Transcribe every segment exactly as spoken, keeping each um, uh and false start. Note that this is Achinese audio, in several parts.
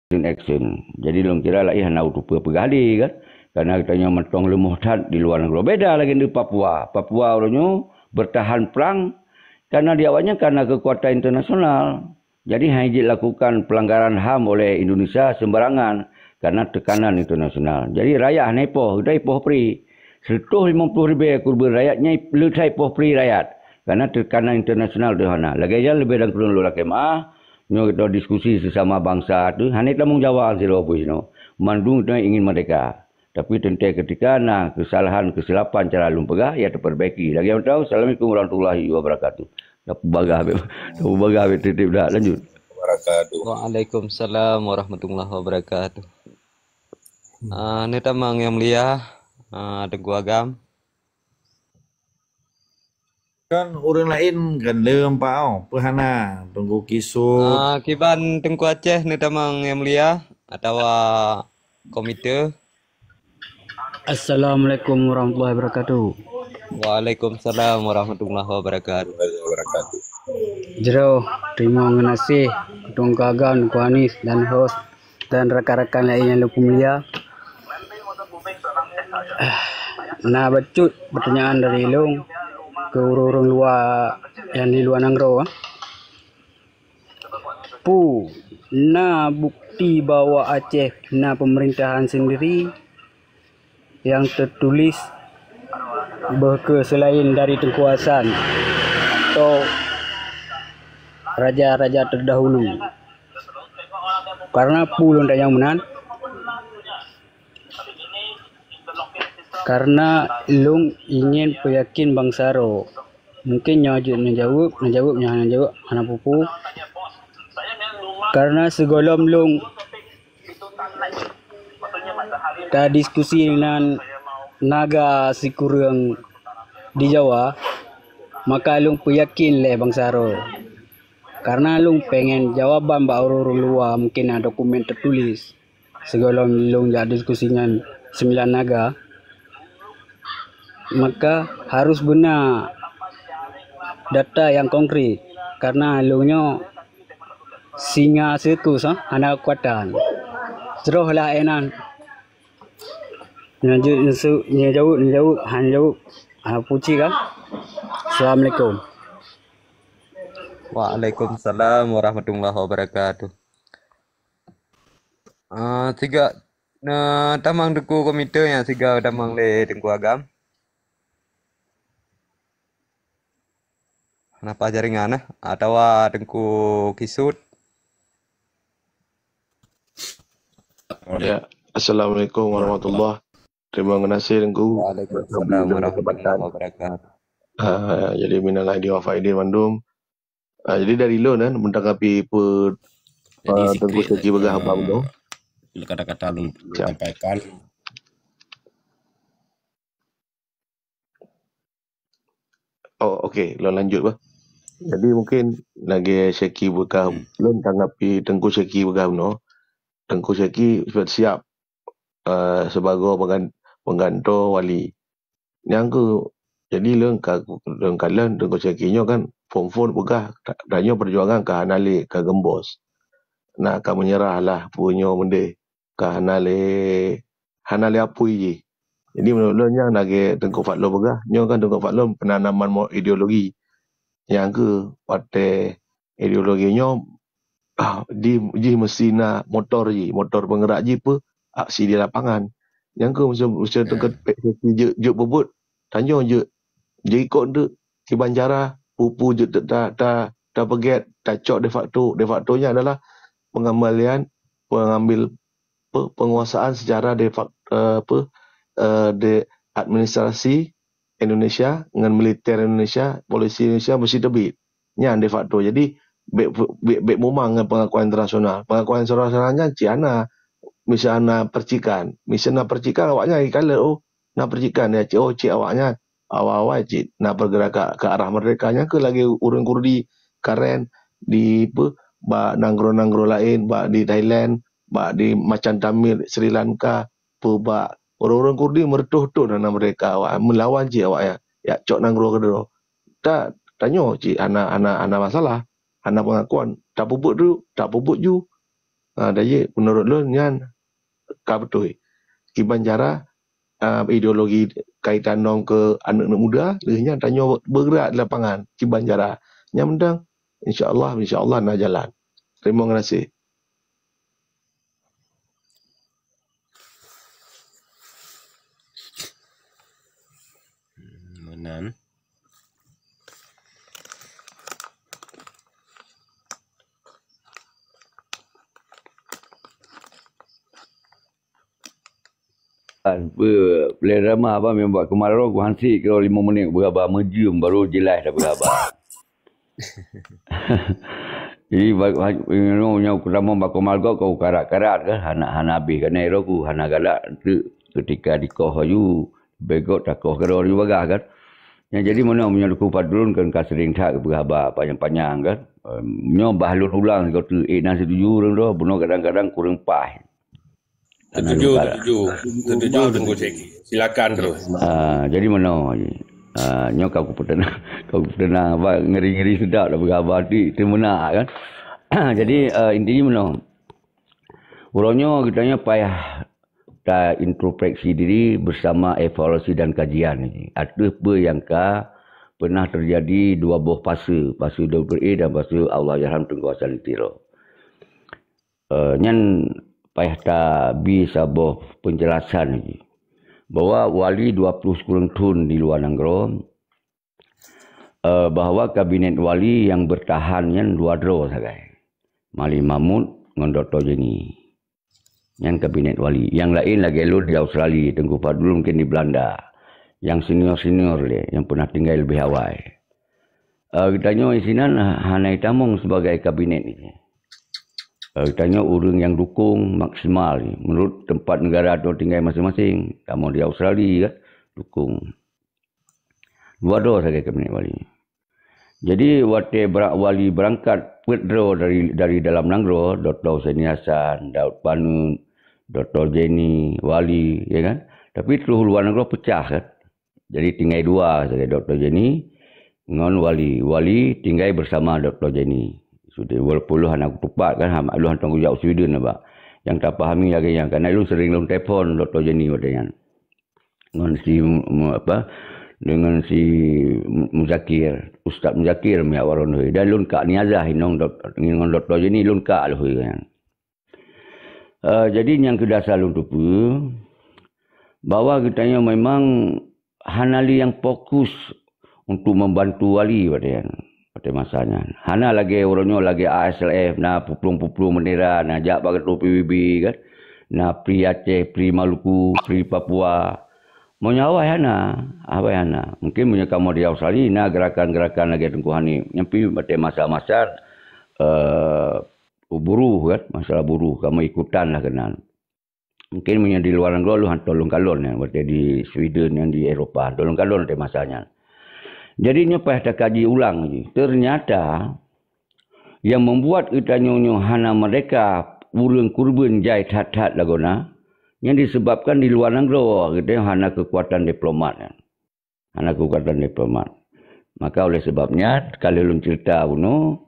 action, action. Jadi lôn kira laén hana uteupeue peugah lé kan. Karena geutanyoe mantong leumoh that di luwa nanggroe. Beda lagée di Papua. Papua uroe nyoe bertahan prang karena di awaknyan karena kekuatan internasional. Jadi hana jeuet lakukan pelanggaran ham oleh Indonesia sembarangan karena tekanan internasional. Jadi rakyat hana ipoh, geutanyoe ipoh pri. Seratus lima puluh ribu kurban rakyat nyang le that ipoh pri rakyat karena tekanan internasional tu hana. Lagée nyan leubeh dan kureueng lôn lakée meuah, nyoe geutanyoe diskusi sesama bangsa tu hana tamong Jawa sidroe pih nyoe. Mandum geutanyoe ingin merdeka. Tapi teuntée ketika na kesalahan kesilapan cara lôn peugah, ya teupeurbaiki. Lagée nyan, Assalamualaikum warahmatullahi wabarakatuh. Tapubagah bek, tapubagah bek tieb-tieb dah. Lanjut. Wabarakatuh. Waalaikumsalam warahmatullahi wabarakatuh. Ah, neutamong nyang mulia, ah, Teungku Agam. Kan ureuëng laén kan leumpah, oh, peue hana, Teungku Kisut. Ah, kiban Teungku Aceh neutamong nyang mulia atawa komite. Assalamualaikum warahmatullahi wabarakatuh. Waalaikumsalam warahmatullahi wabarakatuh. Jroh, terima kasih Teungku Agam, Teungku Anis dan host dan rakan-rakan laén nyang lôn peumulia. Na bacut pertanyaan dari lôn keu ureuëng-ureuëng luwa nyang di luwa nanggroe. Peue na bukti bahwa Aceh na pemerintahan sendiri yang tertulis bahwa selain dari Teungku Hasan atau raja-raja terdahulu? Karena peue lôn tanyong meunan? Karena lôn ingin peuyakin bansa droe. Mungkin nyoe jeuet neujaweueb, neujaweueb, nyoe hana jaweueb, hana peue-peue. Karena sigohlom lôn tadiskusi dengan naga sikureueng di Jawa, maka lôn peuyakin lé bansa droe. Karena lôn pengen jawaban bak ureuëng luwa mungkin na dokumen teutulis. Sigohlom lôn jak diskusi ngon Sembilan Naga, maka harus beuna data nyang konkret, karena lôn nyoe singa sirkus, ha, hana keukuatan. Jroh lah énan. Nyoe jeuet neuseu-, nyoe jaweueb, nyoe jaweueb, han jaweueb. Ha, puci ka. Assalamualaikum. Waalaikumsalam warahmatullahi wabarakatuh. Ah, siga, na tamong Teungku komite nyang siga tamong lé Teungku Agam. Kenapa jaringan, eh? Atawa Teungku Kisut? Ya, assalamualaikum warahmatullahi. Terima kasih Teungku. Waalaikumsalam warahmatullahi wabarakatuh. Ah, jadi minal aidin wal faidin mandum. Ah, jadi dari lôn kan, meutanggapi peue, Jadi, ah, Teungku sikit, Syeki peugah eh, abang tu. Kata-kata lôn Siap. Sampaikan. Oh, okey, lôn lanjut bah. Jadi mungkin lagée Syeki peugah, Hmm. lôn tanggapi Teungku Syeki peugah bunoe. Teungku Syeki siap, eh, sibagoe penggan-, pengganto wali. Nyang keu, jadi lôn ka, lôn kalon Teungku Syeki nyoe kan phon-phon peugah, ta-, tanyoe peujuangan ka hana lé, ka geumbos. Na ka meunyeurah lah peue nyoe meudeh, ka hana lé, hana lé apui jih. Jadi meunurot lôn nyan lagée Teungku Fadlon peugah, nyoe kan Teungku Fadlon penanaman mo-, ideologi. Nyang keu watée ideologi nyoe, ah, di, jih meusti na motor jih, motor peungeurak jih peue aksi di lapangan. Nyang keu miseu, miseu teungku jeuet, jeuet peubuet, tanyoe jeuet, jeuet ikot teuk kiban cara, peue-peue jeuet ta, ta, tapeugét, tacok de facto. De facto nyan adalah pengembalian, pengambil, pe-, penguasaan secara de fak-, eh, pe-, eh, de administrasi Indonesia ngon militer Indonesia, polisi Indonesia meusti teubiet. Nyan de facto. Jadi, bék, bék, bék mumang ngon pengakuan internasional. Pengakuan internasional nyan cit hana, miseu na percikan. Miseu na percikan, awaknyan jikalon, oh, na percikan, ya, cit, oh, cit awaknyan. Awai-awai cit na pergerakan ke arah merdeka. Nyan keuh lagée ureuëng Kurdi Karen di, pe, bak nanggroe-nanggroe laén, bak di Thailand, bak di macam Tamil, Sri Lanka, peubak ureuëng-ureuëng Kurdi meureutoh-reutoh na merdeka awak, meulawan cit awaknyan, jak cok nanggroe keudroe. Ta, tanyoe cit hana, hana, hana masalah, hana pengakuan. Tapeubuet tu, tapeubuet ju. Ha, dan jih, menurut lôn, nyan ka beutôi. Kiban cara, ah, ideologi kaitan nong keu aneuëk-aneuëk muda, lheueh nyan tanyoe beugeurak di lapangan, kiban cara. Nyan mantong, insya Allah, insya Allah na jalan. Terima kasih. Meunan. Kan, beu, lé drama apa membuat kemarin ku hansi kira lima menit berapa mejum baru jelas dah berapa. Jadi, ba-, ba-, nyoe, nyoe keudroe bak Komal gob, kau karat-karat kah, hana, hana habéh keunoe roh ku, hana galak teuk. Ketika dikoh aju, begot takoh keudroe di bagah kan. Nyang jadi meunoe, meunyoe Teungku Fadlun kan ka sering that geupeugah haba panyang-panyang kan. Em, nyoe bah lôn ulang sigoe teuk, ék na setuju ureuëng droe, bunoe kadang-kadang kureueng paih. Karena Setuju, lupa lah. setuju. Setuju Teungku Syeki. Silakan terus. Ah, jadi meunoe ji. Ah, nyoe ka kupeuteunang, ka kupeuteunang, ba ngeri-ngeri sedap dah beugaba ti, teumeunak kan. Jadi, ah, intinya meunoe. Uroe nyoe geutanyoe payah ta introspeksi diri bersama evaluasi dan kajian ni. Ateueh peue nyang ka pernah terjadi dua boh fase, fase Daud Beri dan fase Allahyarham Teungku Hasan Tiro. Eh, nyan payah tabi saboh penjelasan lagi, bahwa wali dua puluh sekureueng thon di luwa nanggroe, eh, bahwa kabinet wali nyang bertahan nyan dua droe sagai, Malih Mahmud ngon Doktor Jenny. Nyan kabinet wali. Nyang laén lagée lôn di Australia, Teungku Fadlun mungkin di Belanda. Nyang senior-senior lé, nyang pernah tinggai leubeh awai. Eh, geutanyoe sinan hana itamong sebagai kabinet ni. Eh, geutanyoe ureuëng nyang dukung maksimal ni, menurut tempat negara tu tinggai masing-masing. Kamoe di Australia kan, dukung. Dua droe sagai kabinet wali. Jadi, watée bra-, wali berangkat peuet droe dari, dari dalam nanggroe, Doktor Huseni Hasan, Daud Panut, Doktor Jenny, wali, ya kan? Tapi terus luwa nanggroe pecah kan? Jadi tinggai dua sagai, Doktor Jenny ngon wali. Wali tinggai bersama Doktor Jenny. Sudah, walaupun lôn hana kutupat kan, ha, lôn hantom kujak u Sweden abak. Nyang tapahami lagée nyan, karena lôn sering lôn telepon Doktor Jenny watée nyan. Ngon si mu-, mu-, apa, dengan si Mu-, Muzakir, Ustaz Muzakir miak waron hui. Dan lôn kak niazah inong dok-, ngon Doktor Jenny lôn kak lôn hui kan. Eh, jadi nyang keu dasar lôn tupeue, bahwa geutanyoe memang hana lé nyang fokus untuk membantu wali watée nyan, watée masa nyan. Hana lagée uroe nyoe lagée A S L F, na puplueng-puplueng bendera, na jak bak geutôh P B B kan, na Free Aceh, Free Maluku, Free Papua. Meunyoe awai hana, awai hana. Mungkin meunyoe kamoe di Australia na gerakan-gerakan lagée Teungku Hanif, nyan pi watée masa-masa, eh, buruh kan, masalah buruh, kamoe ikutan lah keunan. Mungkin meunyoe di luwa nanggroe lôn hantom lôn kalon nyan, watée di Sweden nyan di Eropa, hantom lôn kalon watée masa nyan. Jadi nyoe payah takaji ulang jih. Ternyata nyang membuat geutanyoe nyoe hana merdeka, ureuëng keureubeuen jai that-that lagoena, nyan disebabkan di luwa nanggroe geutanyoe hana keukuatan diplomat nyan. Hana keukuatan diplomat. Maka oleh sebab nyan, ka lheueh lôn cerita bunoe,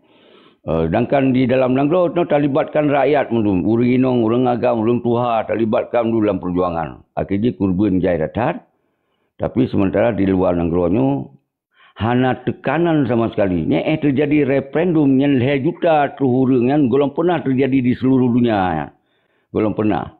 eh, sedangkan di dalam nanggroe nyoe talibatkan rakyat mandum, ureuëng inong, ureuëng agam, ureuëng tuha, talibatkan mandum dalam perjuangan. Akhé jih keureubeuen jai that-that, tapi sementara di luwa nanggroe nyoe hana tekanan sama sekali. Nyang éh teujadi referendum nyan lhée juta troh ureuëng nyan gohlom peunah teujadi di seluruh dunia nyan. Gohlom peunah.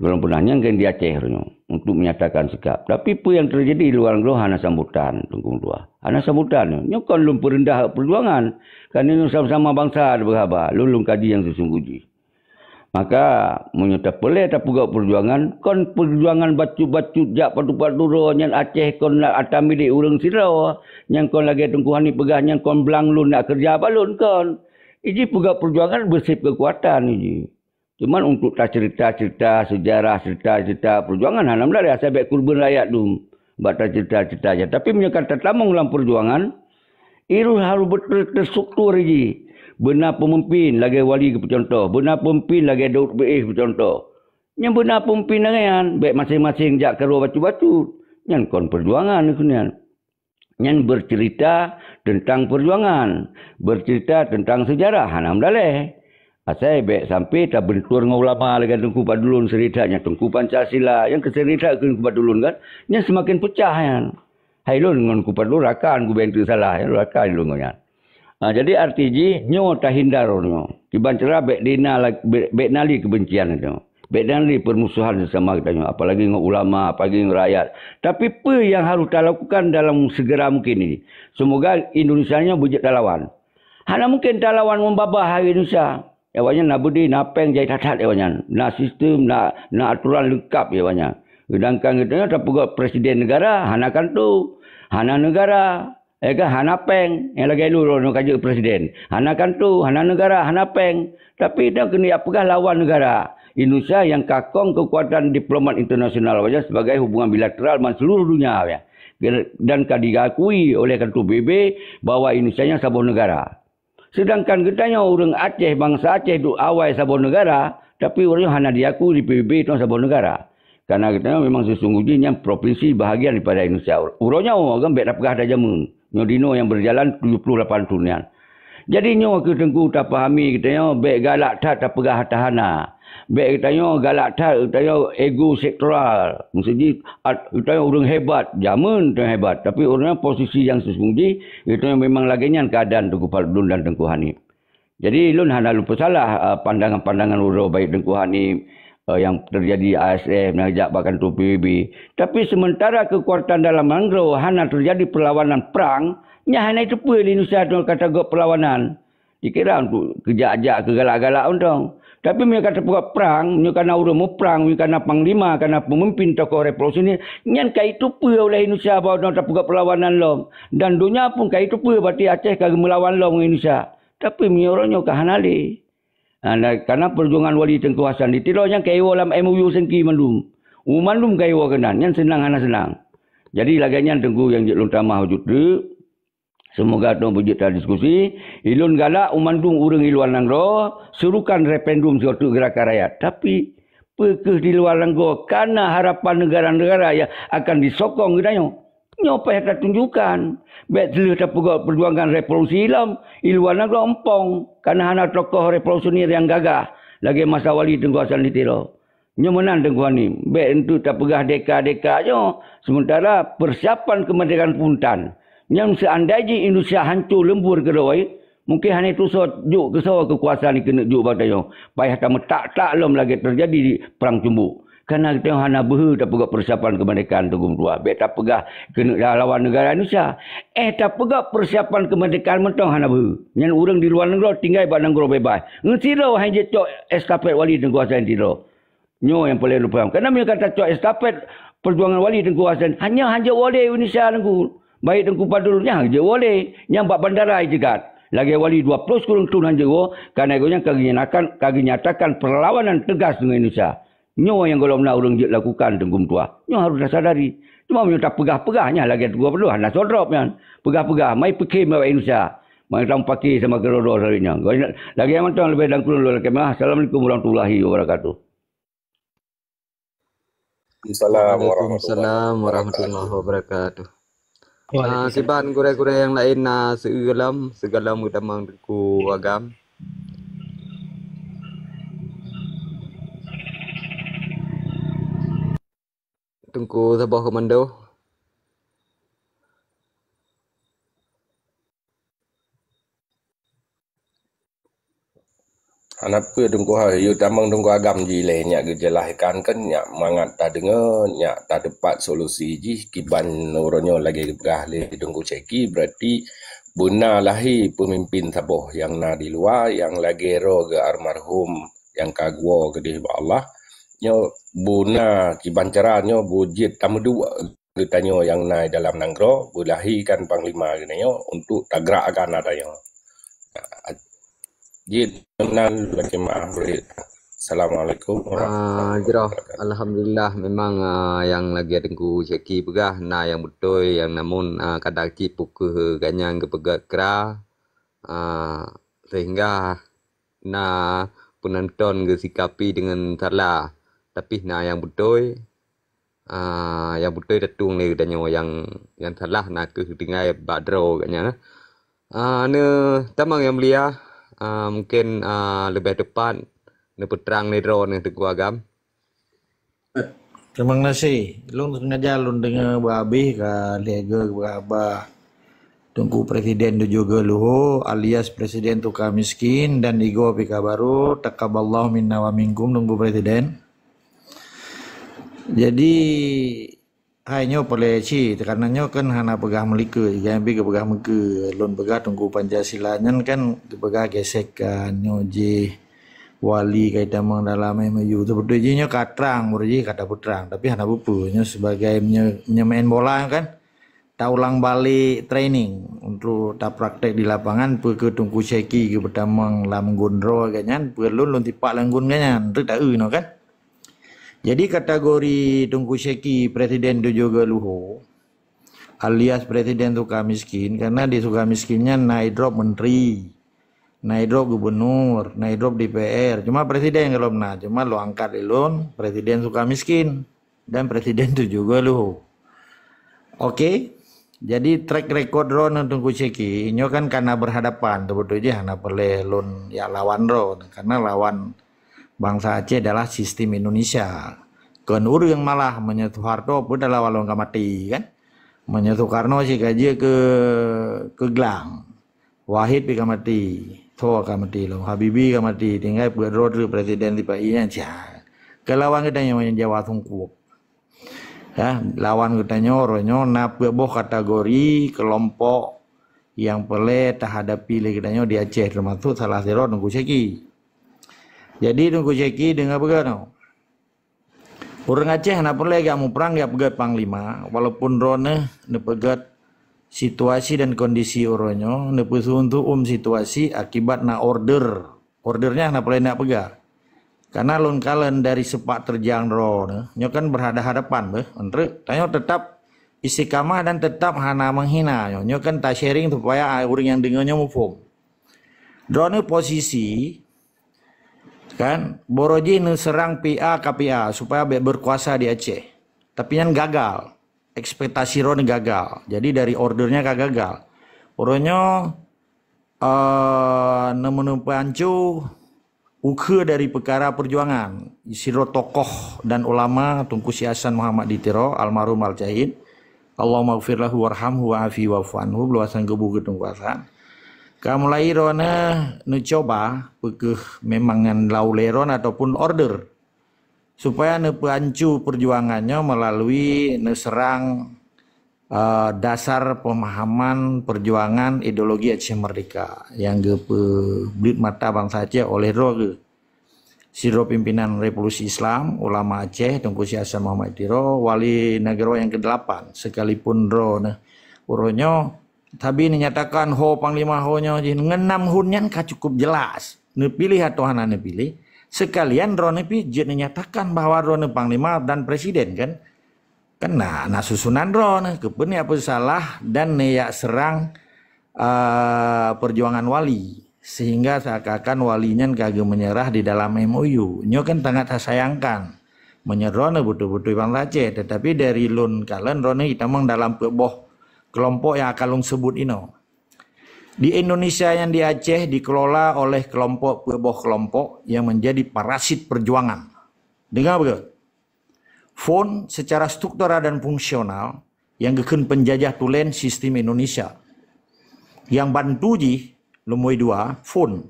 Gohlom peunah nyan kan di Aceh uroe nyoe untuk menyatakan sikap. Tapi peue nyang teujadi di luwa nanggroe hana sambutan, Teungku Meutuah. Hana sambutan. Nyoe kon lôn peureundah perjuangan. Kan nyoe sama-sama bansa dibeuhaba. Lôn, lôn kaji nyang seusunggoh jih. Maka, meunyoe tapeureulée tapeugah perjuangan, kon perjuangan bacut-bacut jak pat-pat duroe nyan Aceh kon na atra milék ureuëng sidroe, nyang kon lagée Teungku Hanif peugah nyan kon blang lôn nak keureuja bak lôn, kon. Iji peugah perjuangan beuseb keukuatan iji. Cuman untuk tacerita-cerita sejarah, cerita-cerita perjuangan hana meularéh, asai bék keureubeuen rakyat dum bak tacerita-cerita nyan. Tapi meunyoe ka tatamong lam perjuangan, Irus harôh beutôi teustruktur jih. Beuna peumimpin lagée Wali geupeucuntoh, beuna peumimpin lagée Daud Beuéh geupeubeucuntoh. Nyang beuna peumimpin lagée nyan, bék maséng-maséng jak keudroe bacut-bacut. Nyan kon peujuangan keuh nyan. Nyan beuceurita teuntang peujuangan, beuceurita teuntang seujarah, hana meudaléh. Asai bék sampai tabentur ngon ulama lagée Teungku Fadlun seri that nyan, Teungku Pancasila, nyang keu seri that keu Teungku Fadlun kan, nyan seumaken peucah nyan. Hai lôn ngon Teungku Fadlun rakan, kubéng teusalah, rakan lôn ngon nyan. Ha, jadi arti jih, nyoe tahindar nyoe. Kiban cara bék dina la-, bék, bék na lé keubencian nyoe. Bék na lé peurmusohan sesama geutanyoe, apalagi ngon ulama, apalagi ngon rakyat. Tapi peue nyang harôh talakukan dalam segera mungkin ini? Seumoga Indonesia nyoe beujeuet talawan. Hana mungken talawan ngon babah Indonesia. Awaknyan na beudé, na péng jai that-that awaknyan. Na sistem, na, na aturan leungkap awaknyan. Seudangkan geutanyoe tapeugah presiden negara, hana kanto, hana negara, ya kan, hana péng. Nyang lagée lôn droeneuh ka jeuet presiden. Hana kanto, hana negara, hana péng. Tapi nyoe keuneuk peugah lawan negara. Indonesia nyang ka kong keukuatan diplomat internasional awaknyan sebagai hubungan bilateral ban seluruh dunia, ya. Dan ka diakui oleh kanto P B B bahwa Indonesia nyan saboh negara. Seudangkan geutanyoe ureuëng Aceh, bansa Aceh duek awai saboh negara, tapi ureuëng nyoe hana diakui di P B B nyoe saboh negara. Karena geutanyoe memang sesungguhnya nyan provinsi bahagian daripada Indonesia. Uroe nyoe kan bék tapeugah dah jameun. Nyoe dinoe nyang berjalan tujuh puluh lapan thon nyan. Jadi nyoe keuh Teungku tapahami geutanyoe bék galak that tapeugah hata hana. Bék geutanyoe galak that, geutanyoe ego sektoral. Maksud jih, at-, geutanyoe ureuëng hebat, jameun geutanyoe hebat. Tapi ureuëng nyan posisi nyang sesungguh jih, geutanyoe memang lagée nyan keuadaan Teungku Fadlun dan Teungku Hanif. Jadi, lôn hana lôn peusalah, eh, pandangan-pandangan uroe baik Teungku Hanif, eh, nyang teujadi A S F, nyang jak bak kantor P B B. Tapi sementara keukuatan dalam nanggroe hana teujadi perlawanan prang, nyan hana jiteupeue lé Indonesia nyoe ka tagok perlawanan. Dikira untuk keujak-jak, keugalak-galak mantong. Tapi meunyoe ka teupeugah prang, meunyoe ka na ureuëng muprang, meunyoe ka na panglima, ka na peumimpin tokoh revolusi nyan, nyan ka jiteupeue oleh Indonesia bahwa nyoe tapeugah perlawanan lom. Dan donya pun ka jiteupeue berarti Aceh ka geumeulawan lom ngon Indonesia. Tapi meunyoe uroe nyoe ka hana lé. Ha, na-, karena perjuangan Wali Teungku Hasan di Tiro nyan ka jiwoe lam M O U Sengki mandum. U mandum ka jiwoe keunan, nyan seunang hana seunang. Jadi lagée nyan Teungku nyang jeuet lôn tamah bacut teuk. Seumoga tanyoe beujeuet tadiskusi. Ilôn galak u mandum ureuëng di luwa nanggroe, serukan referendum sigoe teuk gerakan rakyat. Tapi, peu kheueh di luwa nanggroe ka na harapan negara-negara nyang akan disokong geutanyoe? Nyoe payah tatunjukkan. Bék lheueh tapeugah perjuangan revolusi lom, i luwa nanggroe empong, kana hana tokoh revolusioner nyang gagah lagée masa Wali Teungku Hasan di Tiro. Nyoe meunan Teungku Hanim, bék eunteuk tapeugah deka-deka nyoe, sementara persiapan keumeurdekaan pun tan. Nyan seuandai jih Indonesia hanco leumbur keudroe, mungken hana tusoe jok keusoe keukuasaan keuneuk jok bak tanyoe, payah tameutak-tak lom lagée teujadi di Prang Cumbok. Kana geutanyoe hana beuhe tapeugah persiapan keumeurdekaan Teungku meutuah. Bék tapeugah keuneuk lawan negara Indonesia. Eh, tapeugah persiapan keumeurdekaan mantong hana beuhe. Nyan ureuëng di luwa nanggroe tinggai bak nanggroe bebas. Ngon sidroe han jeuet cok estafet Wali Teungku Hasan di Tiro. Nyoe nyang paleng lôn paham. Karena meunyoe ka tacok estafet perjuangan Wali Teungku Hasan, hanya han jeuet woe lé Indonesia Teungku. Baik Teungku Fadlun nyan han jeuet woe lé. Nyang bak bandara jiteugat. Lagée Wali dua ploh sikureueng thon han jeuet woe, karena gobnyan ka geunyatakan, ka geunyatakan perlawanan teugas deungon Indonesia. Nyoe nyang gohlom na ureuëng jeuet lakukan Teungku meutuah. Nyoe harôh tasadari. Cuma meunyoe tapeugah-peugah nyan lagée Teungku Fadlun hana soe drop nyan. Peugah-peugah, mai peukhém awak Indonesia. Mai tameupaké sama keudroe-droe sabe nyan. Lagée nyan mantong leubeh dan kureueng lôn lakée meu'ah. Assalamualaikum warahmatullahi wabarakatuh. Assalamualaikum warahmatullahi wabarakatuh. Ah, kiban gurée-gurée nyang laén na seu-eu lom, sigohlom geutamong Teungku Agam. Teungku saboh komando. Hana peue Teungku hai, yue tamong Teungku Agam jih lé nyak geujeulahkan kan nyak mangat tadeungoe, nyak tateupat solusi jih kiban uroe nyoe lagée geupeugah lé Teungku Syeki, berarti beuna lahé peumimpin saboh nyang na di luwa nyang lagée roh geuh almarhum nyang ka geuwoe keudeh bak Allah. Nyoe beuna kiban cara nyoe beujeuet tameuduek geutanyoe nyang na dalam nanggroe beulahé kan panglima geutanyoe untuk tagrakkan ata nyoe. Jeuet meunan lakée meu'ah. Assalamualaikum warahmatullahi wabarakatuh. Ah, jroh. Alhamdulillah, memang, ah, nyang lagée Teungku Syeki peugah na nyang beutôi, nyang namun, ah, kadang cit peu kheueh ganyang geupeugét kra, ah, sehingga na peunonton geusikapi deungon salah. Tapi na nyang beutôi, ah, nyang beutôi tatueng lé geutanyoe, nyang, nyang salah na kheueh tinggai bak droe geutanyoe. Ah, neutamong nyang mulia, Ah, mungkin, ah, leubeh teupat neupeutrang lé droeneuh Teungku Agam. Terima kasih. Lôn sengaja lôn deungoe beuhabéh ka lhée geuh haba Teungku Presiden tujoh geuh Luho alias Presiden Suka Miskin dan igoe pih ka barô, taqabbalallahu minna wa minkum Teungku Presiden. Jadi, hai nyoe peureulée cit, karena nyoe kan hana peugah meulikot, jangan pi geupeugah meukeue. Lôn peugah Teungku Pancasila nyan kan geupeugah gesek kan nyoe jih wali ka itamong dalam M O U. Sebetul jih nyoe ka trang, murit jih ka tapeutrang, tapi hana peue-peue. Nyoe sebagai menye-, menyemain bola kan. Taulang balik training untuk tapraktek di lapangan, peu keu Teungku Syeki geupeutamong lam gun droe geuh nyan, peu lôn lôn tipak lam gun geuh nyan, teuk taeu nyoe kan. Jadi kategori Teungku Syeki Presiden tujoh geuh Luho alias Presiden Suka Miskin, karena di Suka Miskin nyan na idrop menteri, na idrop gubernur, na idrop D P R. Cuma presiden golom na, cuma lôn angkat lé lôn Presiden Suka Miskin dan Presiden tujoh geuh Luho. Oke. Jadi track record droeneuh Teungku Syeki, nyoe kan karena berhadapan, beutôi jih hana peureulée lôn jak lawan droeneuh, karena lawan bansa Aceh adalah sistem Indonesia. Kon ureuëng malah, meunyoe Soeharto pun dah lawan lôn ka maté kan. Meunyoe Soekarno sikaji ke ke glang. Wahid pih ka maté, Tho ka maté lom, Habibie ka maté, tinggai peuet droe teuk presiden sipa-i nyan sia. Keu lawan geutanyoe nyang Jawa sungkup. Ya, lawan geutanyoe uroe nyoe na peuet boh kategori keulompok nyang peureulée tahadapi lé geutanyoe di Aceh, teumasok salah sidroe Teungku Syeki. Jadi Teungku Syeki deungoe peugah nyoe. Ureuëng Aceh hana peureulée gak muprang gak peugét panglima, walaupun droeneuh neupeugét situasi dan kondisi uroe nyoe, neupeusuntuk um situasi akibat na order. Order nyan hana peureulée nak peugah. Karena lôn kalon dari sepak terjang droeneuh, nyoe kan berhada-hadapan beuh, entreuk tanyoe tetap istiqamah dan tetap hana menghina nyoe. Nyoe kan ta-sharing supaya ureuëng nyang deungoe nyoe muphom. Droeneuh posisi kan, boro jih neuseurang P A K P A supaya bék berkuasa di Aceh. Tapi nyan gagal. Ekspektasi droeneuh gagal. Jadi dari ordernya ka gagal. Uroe nyoe, eh, neumeuneupeuancu ukeue dari peukara perjuangan. Sidroe tokoh dan ulama Teungku Syekh Hasan Muhammad di Tiro, almarhum Al-Syahid. Allahumma ghfir lahu warhamhu wa afi wa'fu anhu, beuluasan geubu keu Teungku Hasan. Ka mulai droeneuh neucoba, peukeuh memang nyan laulée droeneuh ataupun order, supaya neupeuancu perjuangan nyoe melalui neuseurang, eh, dasar pemahaman perjuangan ideologi Aceh Merdeka nyang geupeubleuet mata bansa Aceh oleh droe geuh. Sidroe pimpinan Revolusi Islam, ulama Aceh, Teungku Syekh Hasan Muhammad Tiro, wali nanggroe nyang keudelapan, sekalipun droeneuh uroe nyoe, tapi neunyatakan ho panglima ho nyoe jih, ngon nam hon nyan ka cukup jelas. Neupiléh atawa hana neupiléh, sekalian droeneuh pih jeuet neunyatakan bahwa droeneuh panglima dan presiden kan. Kan na, na susunan droeneuh, keupeue neujak peusalah dan neujak seurang, eh, perjuangan wali, sehingga seakan-akan wali nyan ka geumeunyeurah di dalam M O U. Nyoe kan sangat tasayangkan. Meunyoe droeneuh beutôi-beutôi bansa Aceh, tetapi dari lôn kalon droeneuh itamong dalam peuet boh keulompok nyang akan lôn seubut inoe. Di Indonesia nyang di Aceh dikelola oleh keulompok peuet boh keulompok nyang menjadi parasit perjuangan. Deungoe beugét. Fon secara struktural dan fungsional nyang geukheun penjajah tulen sistem Indonesia. Nyang bantu jih lumboi dua, fon,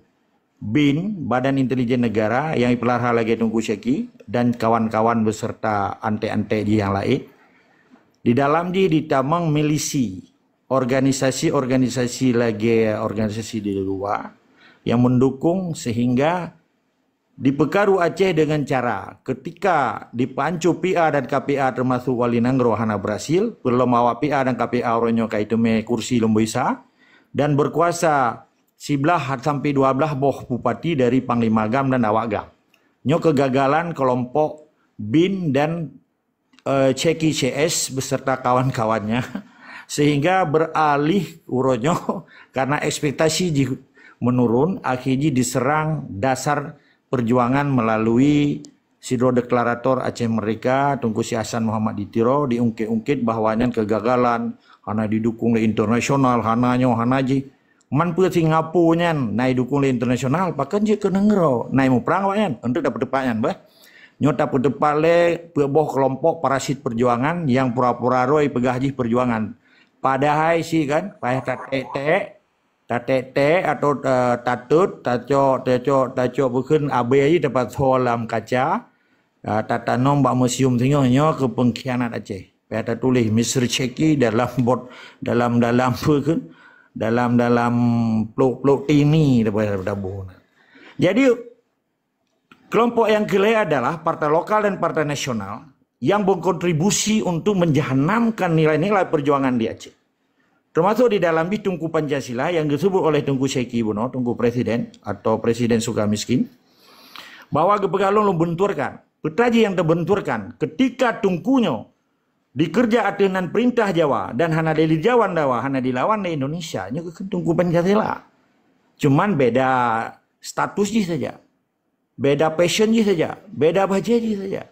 bin, Badan Intelijen Negara nyang jipeulara lagée Teungku Syeki dan kawan-kawan beserta antek-antek jih nyang laén. Di dalam jih ditamong milisi, organisasi-organisasi lagée organisasi di luwa nyang mendukung sehingga dipeukaru Aceh dengan cara ketika dipancu P A dan K P A termasuk wali nanggroe hana berhasil, peulom awak P A dan K P A uroe nyoe ka iteumé kursi lumboi sa dan berkuasa siblaih sampai dua blaih boh bupati dari Panglima GAM dan awak GAM. Nyoe kegagalan kelompok bin dan, eh, Cheki C S beserta kawan-kawannya, sehingga beralih uroe nyoe karena ekspektasi jih menurun, akhirnya diserang dasar perjuangan melalui sidroe deklarator Aceh Merdeka, Teungku Syekh Hasan Muhammad di Tiro, diungkit-ungkit bahwa nyan kegagalan, hana didukung oleh internasional, hana nyoe, hana jih. Man peue Singapura nyan na idukong lé internasional, pakon jeuet keu nanggroe na imuprang awaknyan? Untuk tapeuteupat nyan bah. Nyoe tapeuteupat lé peuet boh keulompok parasit peujuangan nyang pura-pura roh ipeugah jih peujuangan. Padahai si kan payah tatek-tek, tatek-tek atau, eh, tatot, tacok, tacok, tacok bukon abée jih tapasoe lam kaca, ah, tatanom bak museum singoh nyoe keu pengkhianat Aceh. Payah tatuléh Mister Cheki dalam bot, dalam, dalam apa ke? Dalam, dalam plok-plok tini dah payah taboh. Jadi, kelompok yang keulhée adalah partai lokal dan partai nasional yang berkontribusi untuk menjahanamkan nilai-nilai perjuangan di Aceh. Termasuk di dalam jih Teungku Pancasila yang disebut oleh Teungku Cheki bunoe, Teungku Presiden atau Presiden Sukamiskin, bahwa geupeugah lôn, lôn benturkan. Peue jih nyang teubenturkan, ketika Teungku nyoe dikeureuja ateueh nan peurintah Jawa dan hana dilawan Jawa, hana dilawan lé Indonesia, nyoe keuh Teungku Pancasila. Cuman beda status jih saja. Beda passion jih saja, beda bajée jih saja.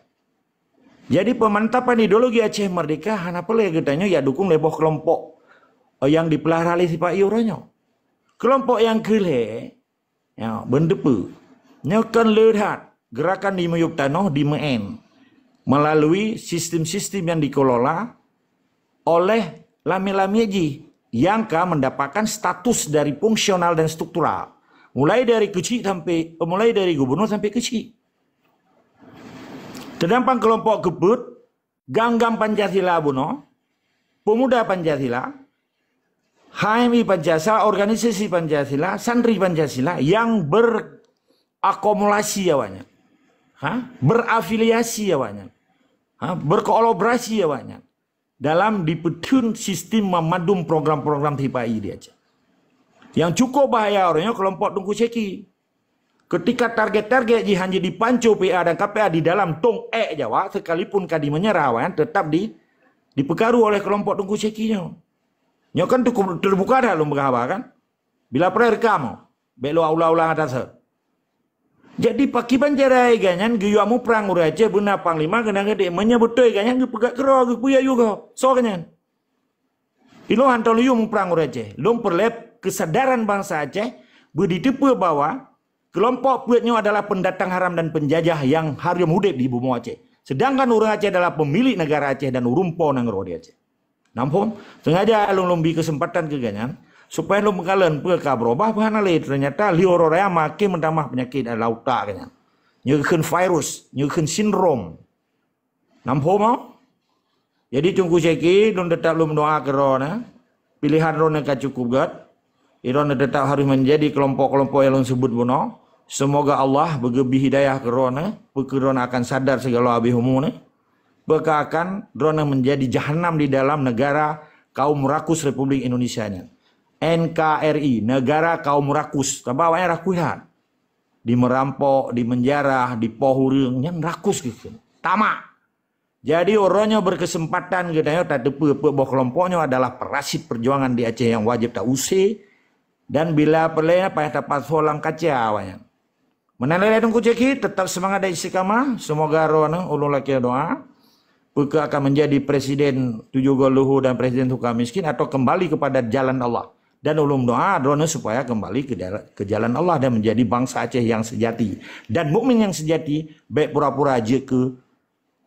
Jadi, pemantapan ideologi Aceh Merdeka hana peureulée geutanyoe jak dukong lé boh keulompok, eh, nyang dipeulara lé sipa-i uroe nyoe. Keulompok nyang keulhée, ya, beuneuteupeu. Nyoe kon le that gerakan di miyueb tanoh di Meu'en melalui sistem-sistem yang dikelola oleh lamiet-lamiet jih nyang ka mendapatkan status dari fungsional dan struktural. Mulai dari keuchik sampai, mulai dari gubernur sampai keuchik. Teudampang keulompok keupeuet, GAM-GAM Pancasila bunoe, Pemuda Pancasila, H M I Pancasila, organisasi Pancasila, santri Pancasila yang berakomolasi awaknyan. Ha? Berafiliasi awaknyan. Ha? Berkolaborasi awaknyan dalam dipeutheun sistem memadum program-program sipa-i di Aceh. Yang cukup bahaya uroe nyoe keulompok Teungku Cheki. Ketika target-target jih hana dipanco P A dan K P A di dalam tong ék Jawa, sekalipun ka dimenyerah, awaknyan tetap di, dipeukaru oleh keulompok Teungku Cheki nyoe. Nyoe kan cukup terbuka dah lôn peugah haba kan? Bila preh rekam, bék lôn ulang-ulang ata seuh. Jadi, pakriban cara gobnyan geuyue muprang ureuëng Aceh beuna panglima keunan geude. Meunyoe beutôi gobnyan geupeugah keudroe, geupeuyue yue gob. Soe gobnyan? Ilôn hana lôn yue muprang ureuëng Aceh. Lôn peureulée keusadaran bansa Aceh beuditeupeu bahwa keulompok peuet nyoe adalah peundatang haram dan peunjajah nyang hareuem udeb di bumoe Aceh. Seudangkan ureuëng Aceh adalah peumilék neugara Aceh dan ureuëng po nanggroe di Aceh. Namphom, seungaja lôn, lôn bi keuseumpatan keu gobnyan, supaya lôn meukalon peue ka beurubah, peue hana lé. Teunyata lheueh uroe raya makin meutamah peunyakét lam utak gobnyan. Nyoe kheun virus, nyoe kheun sindrom. Namphom, oh? Jadi, Teungku Cheki, lôn teutap lôn meudoa keu droeneuh. Piléhan droeneuh ka cukup gét. Droeneuh teutap harôh meunjadi keulompok-keulompok nyang lôn seubut bunoe. Seumoga Allah beugeubri hidayah keu droeneuh, peue keu droeneuh akan sadar sigala abéh umu neuh. Peue ka akan droeneuh meunjadi jahanam di dalam neugara kaum rakus Republik Indonesia nyan. N K R I, neugara kaum rakus. Sabab awaknyan rakus that. Dimerampok, dimenjara, dipoh ureuëng, nyan rakus keuh. Tamak. Jadi, uroe nyoe beukeuseumpatan geutanyoe tateupeue peuet boh keulompok nyoe adalah parasit peujuangan di Aceh nyang wajéb tausé dan bila peureulée payah tapasoe lam kaca awaknyan. Meunan lé Teungku Cheki, teutap seumangat dan istiqamah. Seumoga droeneuh ulôn lakée doa, peue keu akan meunjadi presiden tujoh goe luhô dan presiden sukamiskin atau kembali kepada jalan Allah. Dan ulôn doa droeneuh supaya kembali ke jala-, ke jalan Allah dan menjadi bangsa Aceh yang sejati. Dan mukmin yang sejati, bék pura-pura jeuet keu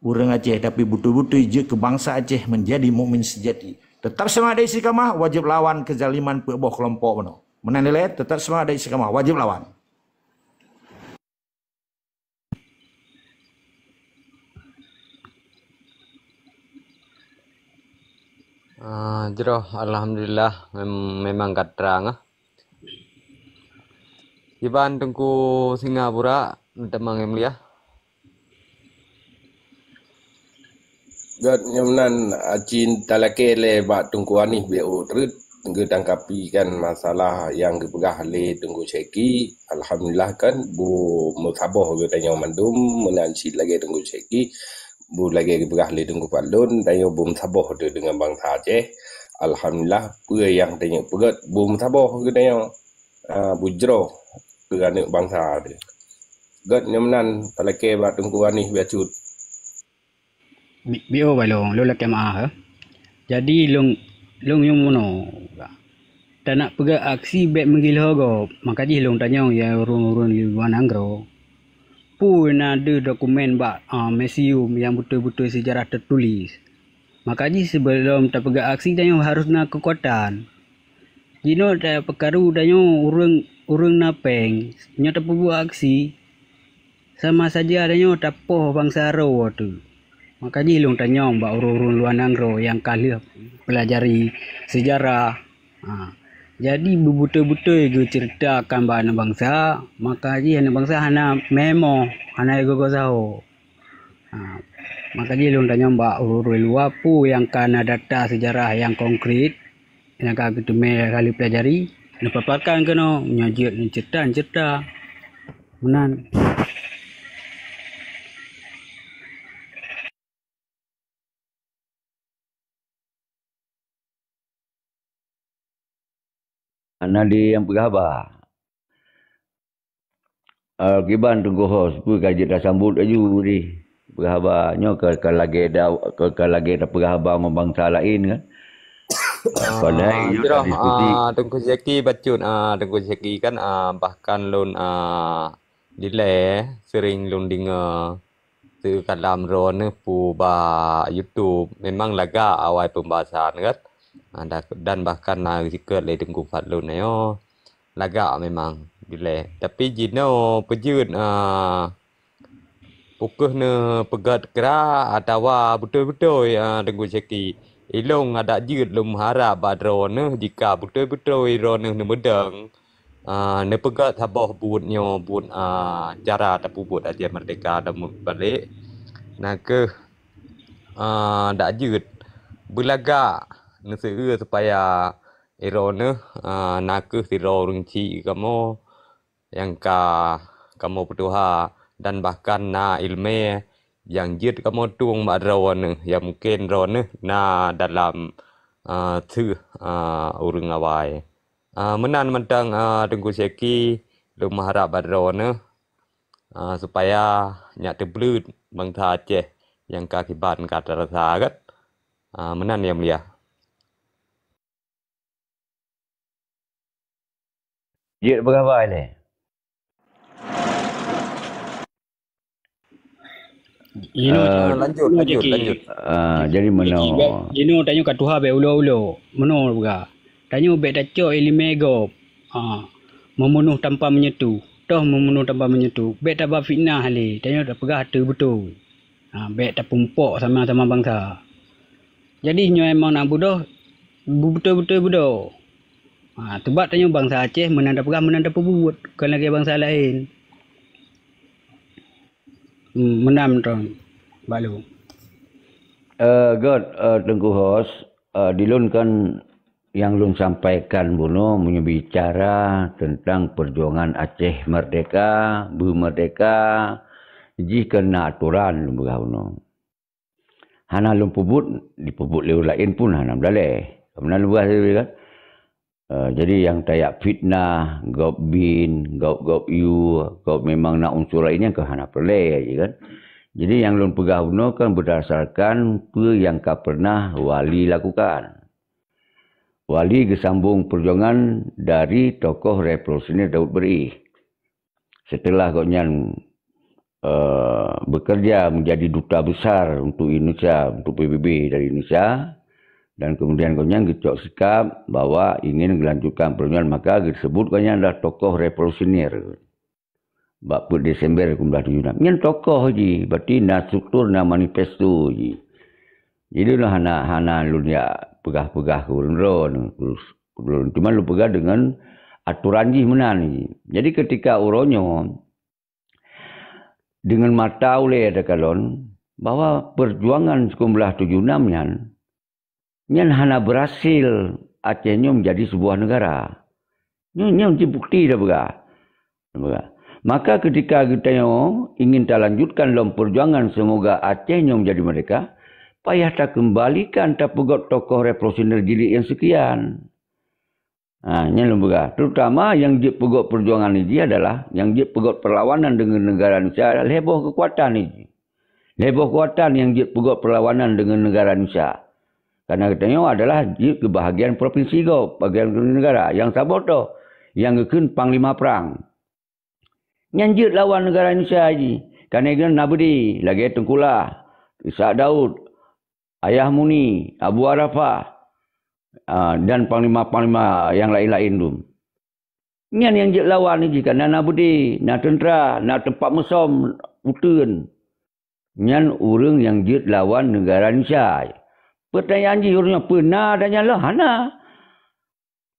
ureuëng Aceh, tapi beutôi-beutôi jeuet keu bangsa Aceh menjadi mukmin sejati. Teutap seumangat dan istiqamah, wajéb lawan keuzaliman peuet boh keulompok bunoe. Meunan lé, teutap seumangat dan istiqamah, wajéb lawan. Ah, jroh, alhamdulillah, mem-, memang ka trang, ah. Kiban Teungku Singapura, teuma ngon mulia. Gét nyoe meunan, aci talakée lé bak Teungku Anis B O treuk geutangkapi kan masalah nyang geupeugah lé Teungku Syeki. Alhamdulillah kan, bu meusaboh geutanyoe mandum meunan cit lagée Teungku Syeki, bu lagée geupeugah lé Teungku Fadlon, tanyoe bu meusaboh teuh deungon bansa Aceh. Alhamdulillah, peue nyang tanyoe peugét bu meusaboh geutanyoe, ah, bu jroh keu aneuëk bansa teuh. Gét nyoe meunan talakée bak Teungku Anis bacut. Bi-, B O bailong, lôn lakée meu'ah, eh. Jadi, lôn, lôn nyang bunoe. tanak peugah aksi bék meugiloe gob, maka jih lôn tanyong ya ureuëng-ureuëng luwa nanggroe. Peue na deuh dokumen bak, a, museum nyang beutôi-beutôi seujarah teutuléh? Maka jih sibeulom tapeugah aksi tanyoe harôh na keukuatan. Jinoe tapeukaru tanyoe ureuëng, ureuëng na péng, nyoe tapeubuet aksi, sama saja tanyoe tapoh bansa droe teuh. Maka jih lôn tanyong bak ureuëng-ureuëng luwa nanggroe nyang ka lheueh peulajari seujarah. Ha. Jadi beubeutôi-beutôi geuceuritakan bak aneuk bansa, maka jih aneuk bansa hana meumo, hana geugoe saho. Ha. Maka jih lôn tanyong bak ureuëng luwa peue nyang ka na data seujarah nyang konkret, nyang ka geuteumé ka lheueh peulajari, neupaparkan keunoe, nyoe jeuet neuceurita-neuceurita. Meunan. Hana di nyang peugah haba. Eh, kiban Teungku Hos, peue ka jeuet tasambot laju di peugah haba nyoe ka, ka lagée da, ka, ka lagée tapeugah haba ngon bansa laén kan. Ah, padahai jroh, tadiskusi. Ah, Teungku Syaki bacut, ah, Teungku Syaki kan, ah, bahkan lôn, ah, dilée sering lôn deungoe teukalam droeneueh peue bak YouTube. Memang lagak awai pembahasan kan. Ah, da-, dan bahkan na sikot lé Teungku Fadlun nyoe. Lagak memang dilée. Tapi jinoe peujeuet, ah, peu kheueh neupeugét kra atawa beutôi-beutôi, ah, Teungku Syaki. Ilôn adak jeuet lôn meuharab bak droeneueh jika beutôi-beutôi droeneueh neumeudang, ah, neupeugét saboh buet nyoe buet, ah, cara tapeubuet Aceh Merdeka dan meubalek. Na kheueh, ah, dak jeuet beulagak neuseueu supaya droeneueh, ah, na kheueh sidroe ureuëng chik kamoe nyang ka kamoe peutuha dan bahkan na iéleumé nyang jeuet kamoe tueng bak droeneueh, nyang mungken droeneueh na dalam, ah, teuh, ah, ureuëng awai. Ah, meunan mantong, ah, Teungku Syaki, lôn meuharab bak droeneueh, ah, supaya nyak teubleuet bansa Aceh nyang ka kiban ka tarasa gét. Ah, meunan nyang mulia. Jeuet peugah bak ilée. Inoe, eh, lanjut, jinoe lanjut, Jaki. Lanjut. Ah, jadi Jaki, meunoe. Jinoe tanyoe ka tuha bék ulo-ulo. Meunoe peugah. Tanyoe bék tacok iéleumé gob. Ah, membunuh tanpa menyentuh. Toh membunuh tanpa menyentuh. Bék taba fitnah lé. Tanyoe tapeugah teuh beutôi. Ha, bék tapeumpok sama-sama bansa. Jadi nyoe emang na beudôh, beubeutôi-beutôi beudôh. Ha, teubak tanyoe bansa Aceh meunan tapeugah meunan tapeubuet, kon lagée bansa laén. Hmm, meunan mantong, Bak Lu. Eh, göt, eh, Teungku Hos, eh, dilôn kan nyang lôn sampaikan bunoe meunyoe bicara teuntang peujuangan Aceh merdeka, beumerdeka, jih keu na atoran lôn peugah bunoe. Hana lôn peubuet, dipeubuet lé ureuëng laén pun hana meudaleh. Meunan lôn peugah tadi kan. Eh, jadi nyang tajak fitnah, gob bin, gob, gob yue, gob memang na unsur laén nyan keu hana peureulée jih kan. Jadi nyang lôn peugah bunoe kan berdasarkan peue nyang ka pernah Wali lakukan. Wali geusambong peujuangan dari tokoh revolusioner Daud Berieh. Setelah gobnyan, eh, bekerja menjadi duta besar untuk Indonesia, untuk P B B dari Indonesia, dan kemudian gobnyan geucok sikap bahwa ingin gelanjutkan peujuangan, maka geusebut gobnyan adalah tokoh revolusioner. Bak peuet Desember dua belas tujuh enam. Nyan tokoh jih, berarti na struktur, na manifesto jih. Jadi lôn hana, hana lôn jak peugah-peugah keu ureuëng droe, terus lôn, cuma lôn peugah dengan aturan jih meunan jih. Jadi ketika uroe nyoe, dengan mata ulée takalon bahwa perjuangan sembilan belas tujuh enam nyan, nyan hana berhasil Aceh nyoe menjadi sebuah negara. Nyoe, nyoe jih bukti dah peugah. Peugah. Maka ketika geutanyoe ingin talanjutkan lom perjuangan semoga Aceh nyoe menjadi merdeka, payah takeumbalikan tapeugét tokoh revolusioner jilid nyang sekian. Ha, nyan lôn peugah. Terutama nyang jeuet peugét perjuangan nyoe jih adalah nyang jeuet peugét perlawanan deungon negara Indonesia adalah lhée boh keukuatan nyoe jih. Lhée boh keukuatan nyang jeuet peugét perlawanan deungon negara Indonesia. Karena geutanyoe adalah jeuet keu bahagian provinsi gob, bahagian negara. Nyang saboh toh, nyang geukheun panglima prang. Nyan jeuet lawan negara Indonesia jih. Karena geutanyoe na beudé, lagée Teungku Lah, Ishak Daud, Ayah Muni, Abu Arafah, ah, dan panglima-panglima nyang laén-laén dum. Nyan nyang jeuet lawan jih, karena na beudé, na teuntra, na teumpat meusom uteuen. Nyan ureuëng nyang jeuet lawan negara Indonesia. Peutanyaan jih ureuëng nyoe, peue na dan nyan lom? Hana.